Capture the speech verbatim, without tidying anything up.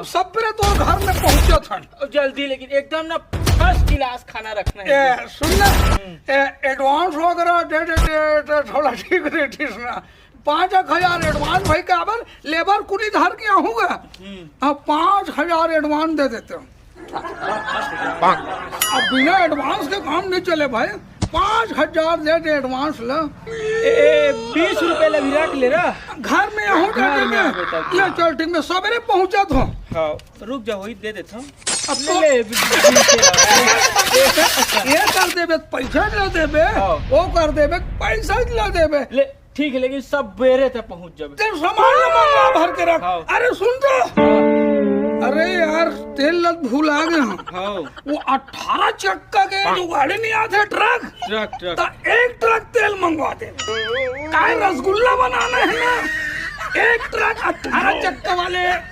सबेरे तोर घर में पहुंचत हन। अउ जल्दी, लेकिन एकदम ना फर्स्ट क्लास खाना रखना हे। ए, सुन ना, ए, एडवांस वगैरह दे देते तो थोड़ा ठीक रहतीस ना। पाँच एक हजार एडवांस भाई, काबर लेबर कुली धर के आहूँगा। हाँ, पाँच हजार एडवांस दे देते हो। अब बिना एडवांस के काम नहीं चले भाई। पाँच हजार दे दे एडवांस ला। ए, ए, बीस रुपए ला भी रख ले ना। घर में आहूँ घर में में। आबे तब। ले चल, ठीक में सबेरे पहुंचत हो। हाँ, रुक जा, वही दे देता हूँ। अब ले, तो ले, बीस रुपए ला। ये कर देबे, पैसा ला देबे। हाँ। वो कर देबे, पैसा ला देबे। ले, ठीक है, लेकिन सबेरे तक पहुंच जाबे। तेल सामान ला मंगवा भर के रख। हाँ। अरे सुन तो। हाँ। अरे यार, तेल ला भुला गे हँव। हाँ। वो अठारह चक्का के जो गाड़ी नहीं आथे, ट्रक। Truck, truck. त एक ट्रक तेल मंगवा दे। काय रसगुल्ला बनाना हे ना, एक ट्रक अठारह चक्का वाले